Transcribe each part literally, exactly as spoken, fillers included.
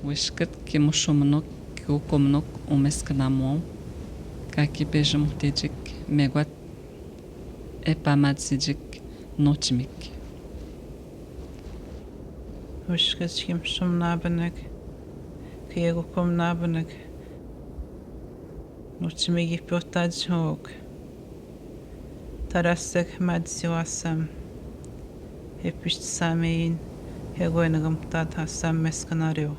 Wisikitu ki musumunok, ki kokomunok o meskena mwo, ka ki peji mutejik, megwat e pamadisijik no timik. Wisikitu ki musumunok, ki kokomunok, no timik i piotaj hok. Tarasak madisi wasam. He pistisa mein, he gwenega mutad hasam meskena reo.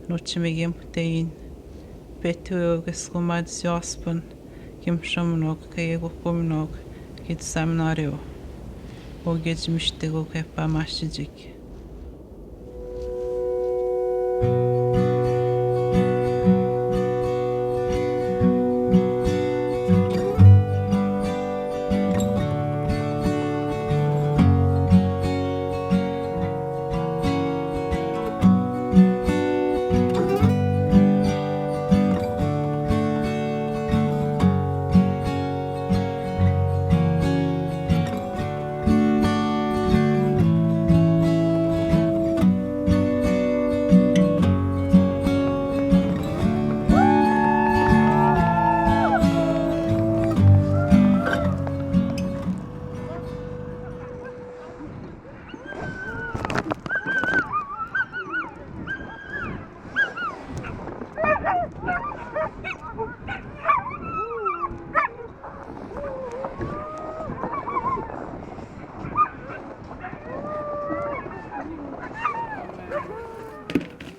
No timik i mutein, peti weo kesko madisi waspun, ki musumunok, ki kokomunok, ki tisamna reo. Oge timistiko ke pamasijik.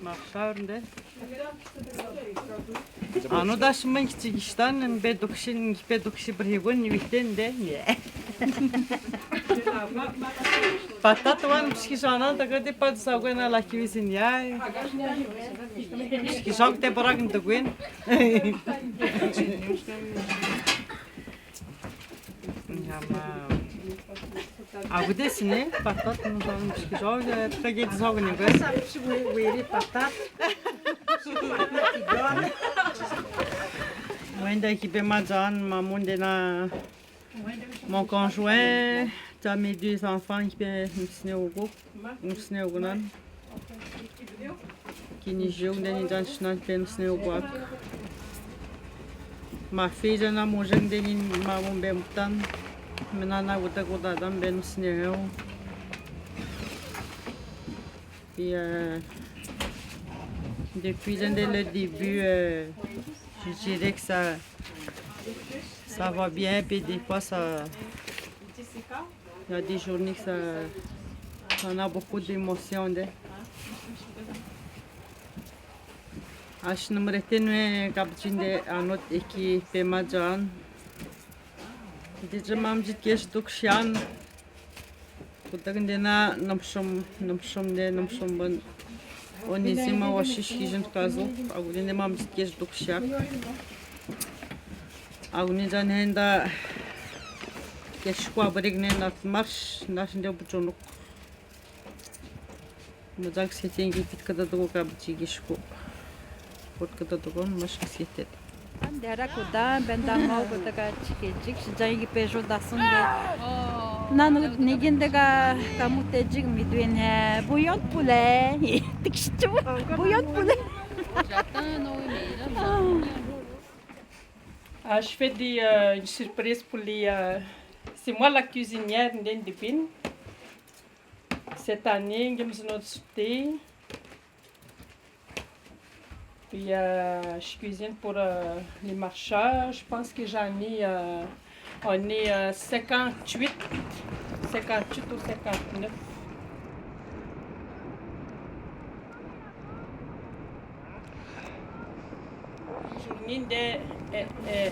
Махтаарынде. Аны да шимэн кичигиштан, бе дукшин, бе дукши бир хигон, вихтен де, не. Патат ван пишкижанан, така де патсагуэн ала кивизин яй. Пишкижан де барагын дагуэн. Ама. А где сине? Патат, ну, там, пишкижан, э, така де зогни, бе. Патат. Муэнде ки бе маджан, ма мунде на. Mon conjoint, t'as mes deux enfants, ки бе мисне угу, мисне угунан. Кини жил дени дан шнан пен сне угуак. Ма фи жана мужик дени ма мун бе мутан. Мина на ута куда дан бе сне ел. Et, euh, depuis le, le début, euh, je dirais que ça, ça va bien, puis des fois ça, il y a des journées que ça, on a beaucoup d'émotions, hein. Аш нэмэрэтэнвэ габджинде анод эки пема жан. Дижэ мамжид кеш дукшан. Кудагндэ на нэмшэм, нэмшэмдэ, нэмшэмбэн. Онизима вашиш хижин казу. Агудиндэ мамжид кеш дукшак. Агуни жанэнда кеш куа бэригнэ нат марш, нашэндэ бучунук. Мазаг сетенги питкада дуга бчигишку. Питкада дуга машка сетет. Андера куда бенда мал куда ка чикечик, шиджанги пежо дасунде. Нан нигинде ка камутеджик мидуин хэ. Буёт пуле. Тикшчу. Буёт пуле. Ah, je fais des, euh, une surprise pour les, euh, c'est moi la cuisinière, ndé ndipin. Cette année, nge mzino tsuti. Puis, euh, je cuisine pour, euh, les marcheurs. Je pense que j'en ai, euh, on est, euh, cinquante-huit, cinquante-huit ou cinquante-neuf. Journée de, euh, euh,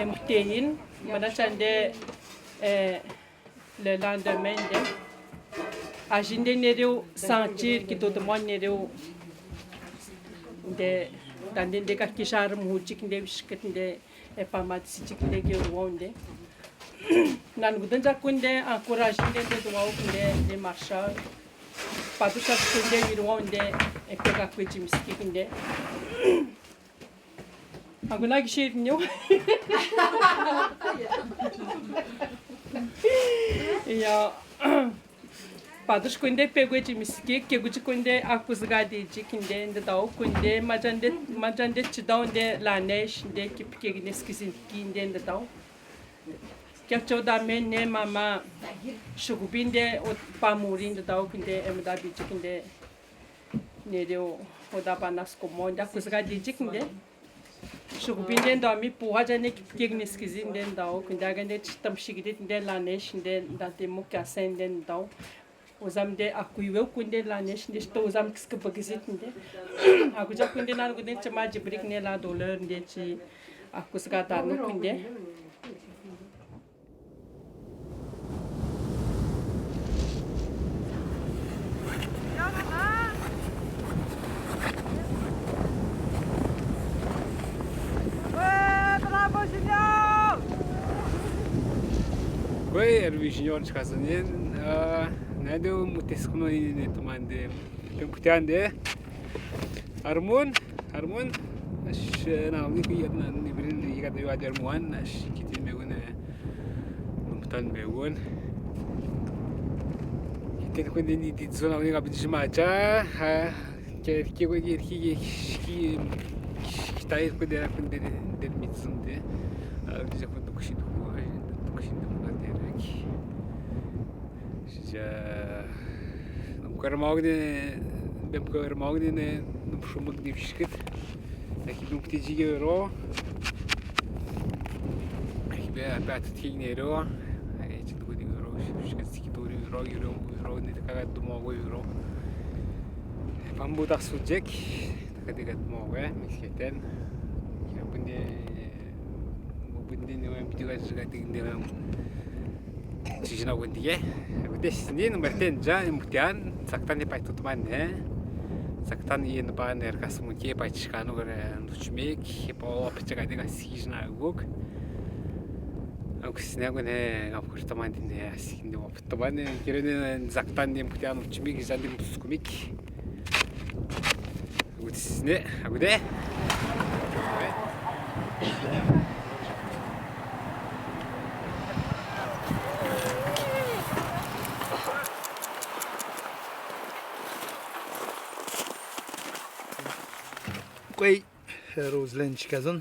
euh, mtein, mana chande, euh, le lendemain de. Aji nde nere o sentir que tout le monde nere o. Nde, tande nde ka kijar muhujik nde wishket nde, e pama disijik nde geruwao nde. Nan gudan jaku nde encourage nde nde duwao nde, nde marcha. Padu sa nde geruwao nde, e pega kwe jimiskik nde. Aguna gishir nyo. Ya. Padush kunde pegue ji misiki, kegu ji kunde akuziga de ji kinde ndadau kunde, majande, majande tidau nde la neige nde kipike gine skizin ki nde ndadau. Kiak cho da men ne mama shugubinde o pamuri ndadau kunde emda bi ji kinde. Nere o, o da banas komo nde akuziga de ji kinde. Shugubinde ndau mi puha jane kipike gine skizin nde ndau, kunde agande titam shigide nde la neige nde ndate mukasen nde ndau. Uzam de akuiwe kunde la neige nde sto uzam kiskebegizit nde. Akuja kunde nan kunde chama jibrik ne la douleur nde ti akuskata no kunde. Kwe, Hervé Junior, nchi kazonin, ah, nade mutesi kuno ine tomande. Pemkutiande. Armun, Armun. Ash, na, ni ki, na, ni brin, ni ka, ni wa, Armun, ash, kitin megun, eh, mumtan megun. Kitin kundi ni di zona, ni ka, bidi macha, ha, ke, ke, ke, ki, tai kundi, kundi, de, mitsum de. Ah, di ja kundi kushi du, kushi du, kundi de, ki. Ja, nam kar magne, nam kar magne ne, nam shumak ne vishkit. Aki nam tiji gero. Aki be, be atat ki nero. Ai, ci tu di gero, vishkit ki tu gero, gero, gero, ne taka tu mo gero. Pambu tak sujek, taka di kat mo ge, misketen. Ya bunde, bunde ne, wem, bitu kat, kat, ne, wem. Sijina wendike. Agudesne, number ten ja, mutian, saktan e pai tutman, eh. Saktan e napan er kas munke pai chikano gare nuchmik, e pa o pechagade ka sijina guk. Agudesne gune, gam kurtaman din, eh, asin din wap tutman, eh, kirene saktan din mutian nuchmik, jan din muskumik. Agudesne, agude. Kwe, Roseland, nchi kazon.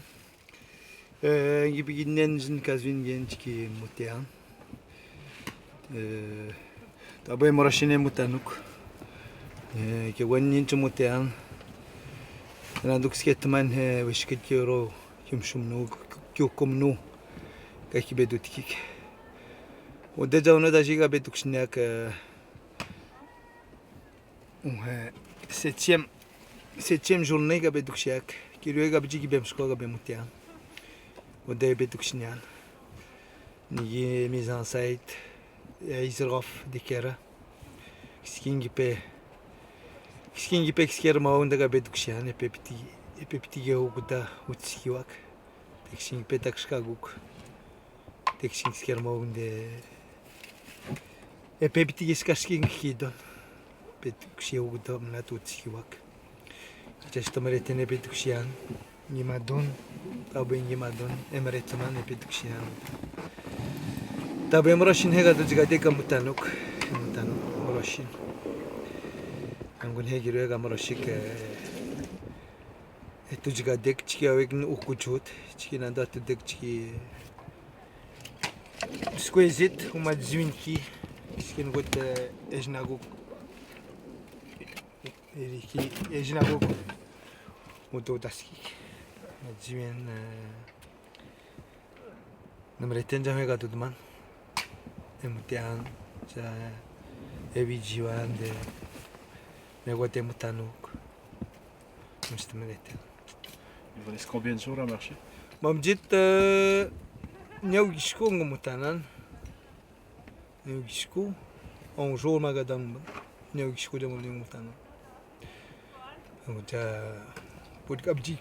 Eh, ngi bigin nen jin kazwin gen tiki mutian. Eh, tabu e moroshine mutanuk. Eh, ke wan nin tu mutian. Ena duk ske tman he, weshket ke ro, kim shumnu, ki kumnu. Ka ki bedu tikik. O de ja ono da jiga bedu ksniak, eh, Uhe, septième, septième journée ga bedu ksiak, kiro ga biji gi bem sko ga bem mutian. O de bedu ksnian. Ni gi mise en scène, e izrof de kera. Kiskin gi pe, kiskin gi pe kisker ma onda ga bedu ksian, e pe piti, e pe piti ge hukuta utsi kiwak. Te kiskin gi pe tak skaguk. Te kiskin gi sker ma onda. E pe piti gi skaskin kidon. Pe tu ksia ugu to mna tu tsi kiwak. Ches to mere tene pe tu ksian. Ngi madon. Tabu ngi madon. E mere tman e pe tu ksian. Tabu e morosin he ga tu jiga de ka mutanuk. Mutanuk morosin. Angun he giro ga morosi ke. E tu jiga dek tiki awek ni ukujut. Tiki nanda tu dek tiki. Skwezit, uma jiwin ki, kiskin got, eh, ejnaguk. Eri ki, ejnaguk. Uto taskik. Jiwin, eh, namre tenja me gatut man. E mutian, ja, e vijiwan de, me got e mutanuk. Mesti meretel. Il vous reste combien de jours à marcher ? Mam dit, euh, neo gisko ngo mutanan. Neo gisko. Un jour magadan. Neo gisko de mo neo mutanan. Ngo ja, pour kap di.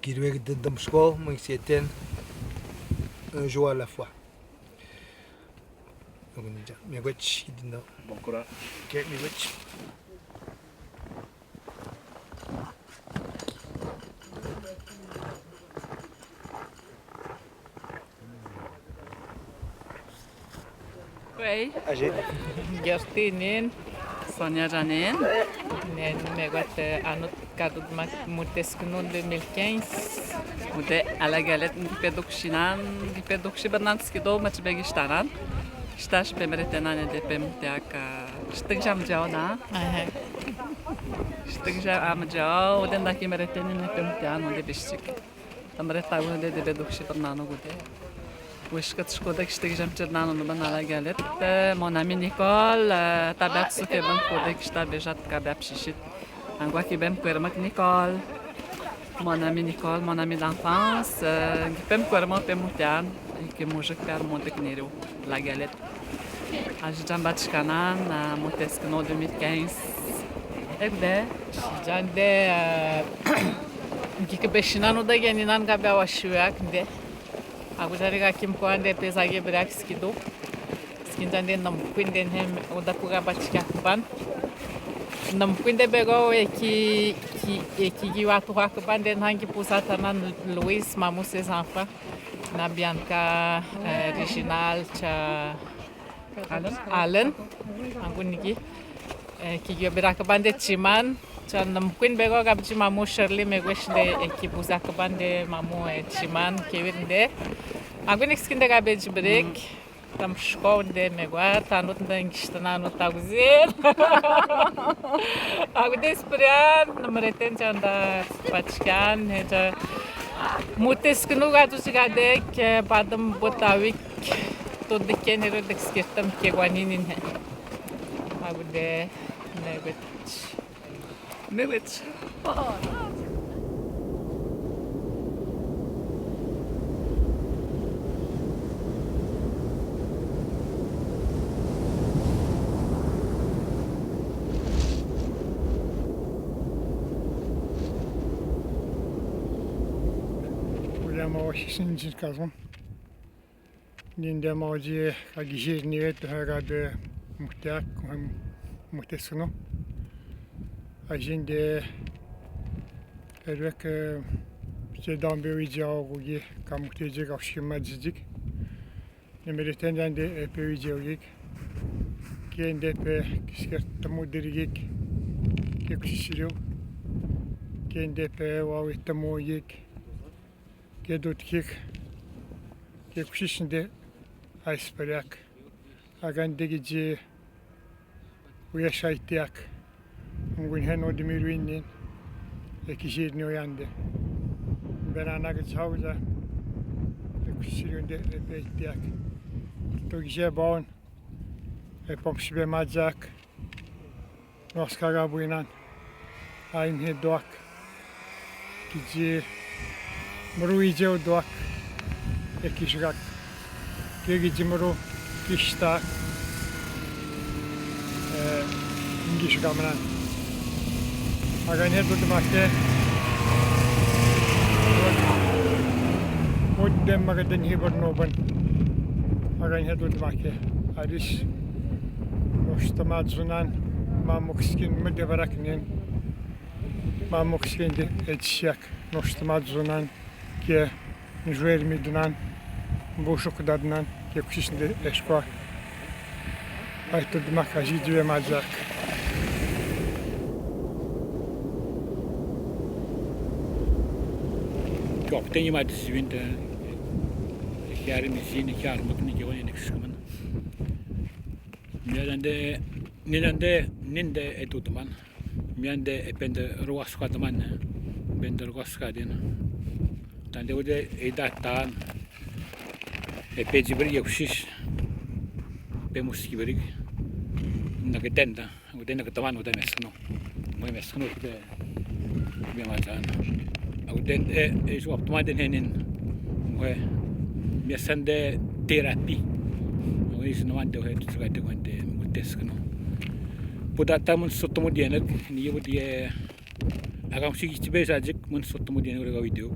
Kirwe de dam sko, mo seten. Un jour à la fois. Ngo ja, me gwech, ki dindo. Bon courage. Ok, me gwech. Kwe. Aje. Justin in. Sonia Janine. Neen, me gua te anot kado ma muteskno deux mille quinze. Ude ala galet ngipe dokshi nan, ngipe dokshi banan skido ma tibe gista nan. Gista tibe mereten nan de pe muteak, ah, stik jam jao na. Aha. Stik jam jao, ude ndaki mereten ne pe muteak, ude bistik. Tamreta ude de be dokshi banan ude. Wishka tsko de kiste ki jam tir nan no ban ala galet. Eh, mon ami Nicole, eh, tabet suke ban ko de kista bejat ka bep shishit. Angua ki bem kwermak Nicole. Mon ami Nicole, mon ami d'enfance, eh, ki bem kwermak pe mutean, ki muzik per montek niro, la galet. Aji jamba tskanan, eh, muteskno deux mille quinze. Ek de. Jande, eh, ki ke beshinan uda geninan ka be awashiwak de. Agu jari ka kim ko ande pe zage brak skido. Skin jande namkwinde hem uda ku ka batika kuban. Namkwinde bego e ki, ki, e ki gi watu ha kuban de nangi pusa tanan Luis, mamu ses enfants. Na Bianca, eh, Reginald, tia Alan. Alan. Angu niki. Eh, ki gi brak kuban de timan. Tia namkwin bego gabji mamu Shirley me gweshinde e ki pusa kuban de mamu, eh, timan, kewir de. Angu niki skin de gabe ji brak. Tam shko de me gua, tanut de ngista nanut aguzin. Agu de sprian, namreten janda patikan, he ja. Muteskno gadu jiga de ke badam botawik. To de ke nero de skirtam ke guaninin he. Agu de, ne bet. Mewet. Olha, mau, ashi sinjin kazon. Ninde mau ji ka gijir ni wetu ha gabe muteak, muteskno. Ajinde erwek, eh, je dambe wiji aogo gi ka mutejik, aoshki majijik. Nemere tende ande epe wiji aogo gi. Kende pe kisker tamu dirigik. Ke kusisiro. Kende pe wawe tamu gi. Ke dot kik, ke kusisinde aisperiak. Agan degi ji uya shaitiak. Ngun heno de mirwinin, e kijir ni oyande. Bena na ke chauja, e kusisirinde e peitiak. To gije baon, e pomsibe majak. Noska gabuinan. Ain he doak. Kiji muru ije o doak. E kishgak. Ke kiji muru kishtak. E, ingishgamanan. Agan he dut make. Ot dem make den hibar noban. Agan he dut make. Aris. Nosta mazunan. Mamuk skin mede baraknen. Mamuk skin de etshiak. Nosta mazunan. Ke njuer midnan. Bushuk dadnan. Ke kusisinde eskwa. Ai to dmak aji diwe majak. Kapten ima disibinte. Kiari misin, kiari makni ke wani next kaman. Ninde, ninde, ninde e tutman. Miande e pende roaska taman, pende roaska den. Tande ude e datan. E peji beri e kusis. Pe muski beri. Na ke tenda, ude na ke taman ude meskno. Mo meskno ude. Be majan. Ude e, e suap taman den henin. Mo mesande terapi. Mo is no ande he tu suka de kuante muteskno. Buda ta mun soto mo dienek, ni ye budi ye. Akam sigi ti besa jik mun soto mo dienek ga video.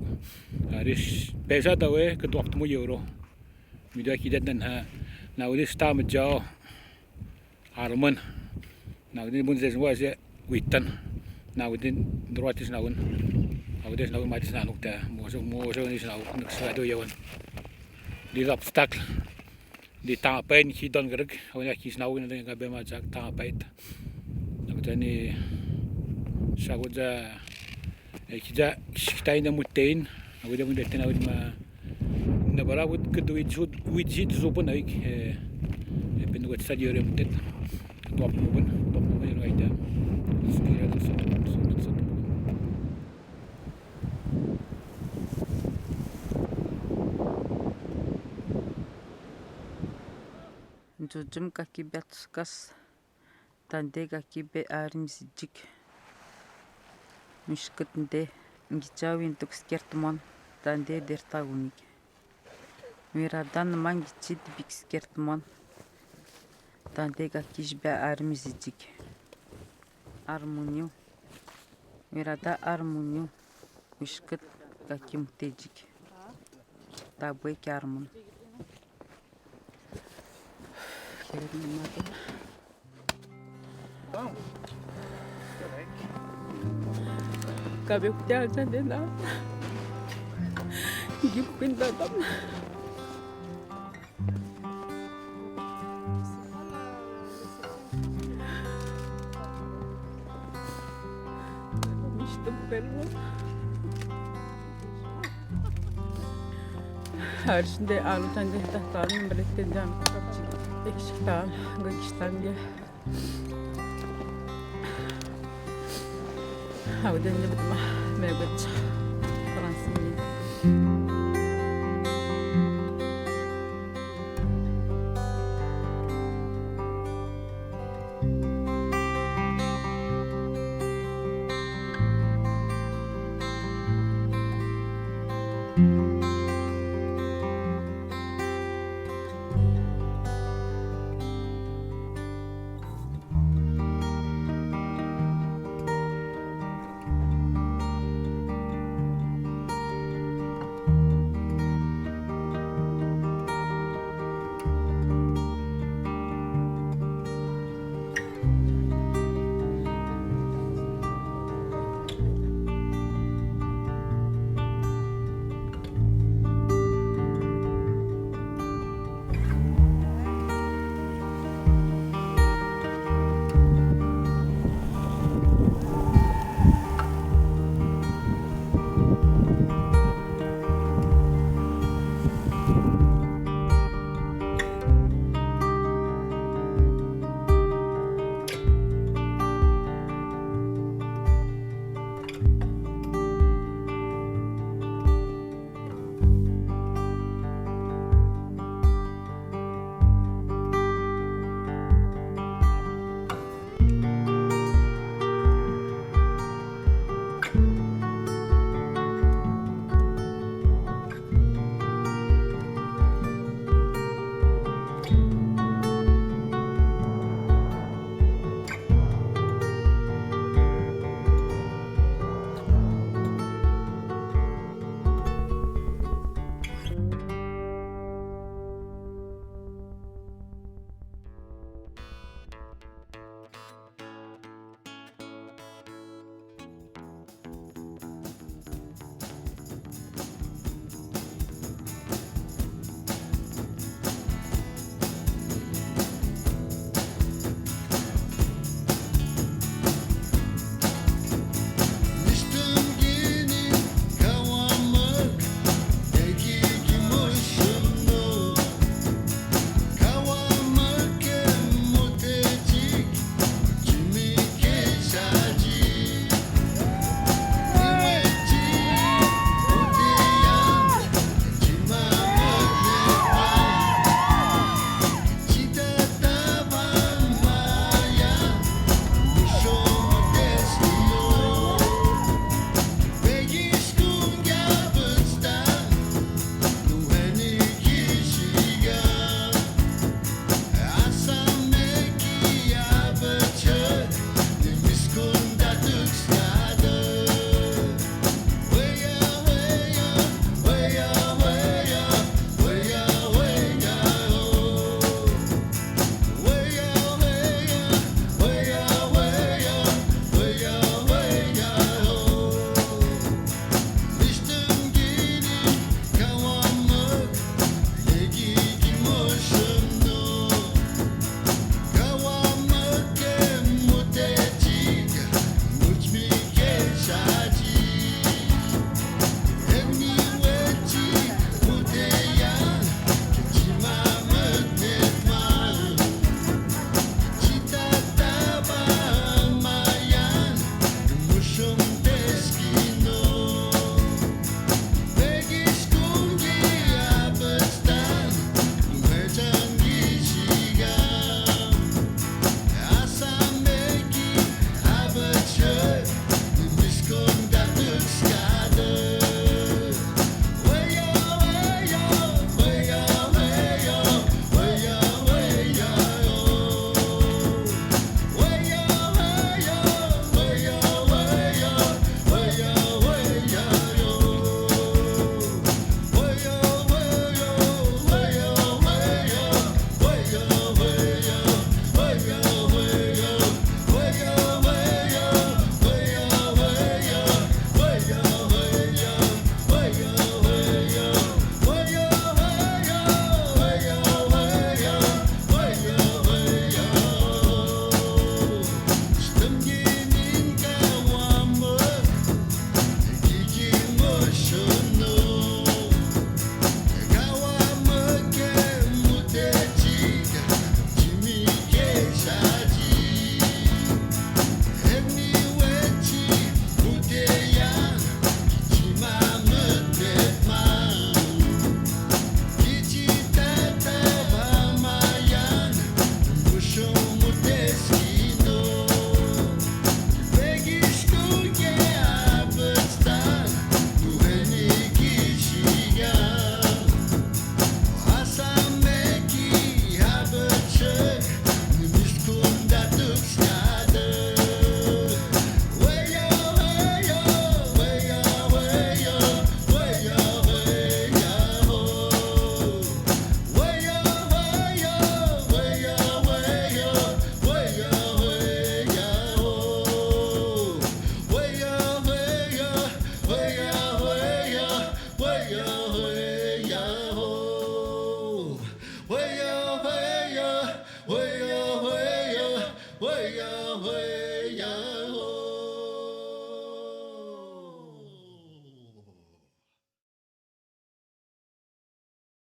Aris besa ta we ke duap mo euro. Mi dua ki dedan ha. Na udi sta mo jao. Arman. Na udi mun zes mo aze witan. Na udi droatis na un. Na udi na un matis na nukta. Mo so, mo so ni na un. Nuk sa do yawan. Di obstacle. Di tanga pain ki don greg, awin aki sna win den ka be majak tanga pain. Tani sakoda, eh, kida, kida ina mutein, akoda mutein awid ma, na bara wid kudu wid sud, wid sid zupun awik, eh, eh, penu kat sadi ore mutet. Tuap mubun, tuap mubun ore aida. Sikira da sud, sud, sud mubun. Jujum kaki biat sukas. Tande kaki be armis jik. Miškit nde, ngija winduk skirt mon, tande derta unik. Wirada nima ngiji dibik skirt mon, tande kaki be armis jik. Armuniu. Wirada armuniu. Miškit kaki mutejik. Tabue ki armun. Kabe kutia aja dena. Gip kuinda dam. Her şimdi alu tande tahtan, millet tende, ekşik tan, gök işten diye. Hawden de bıkma, mevcut. Fransız.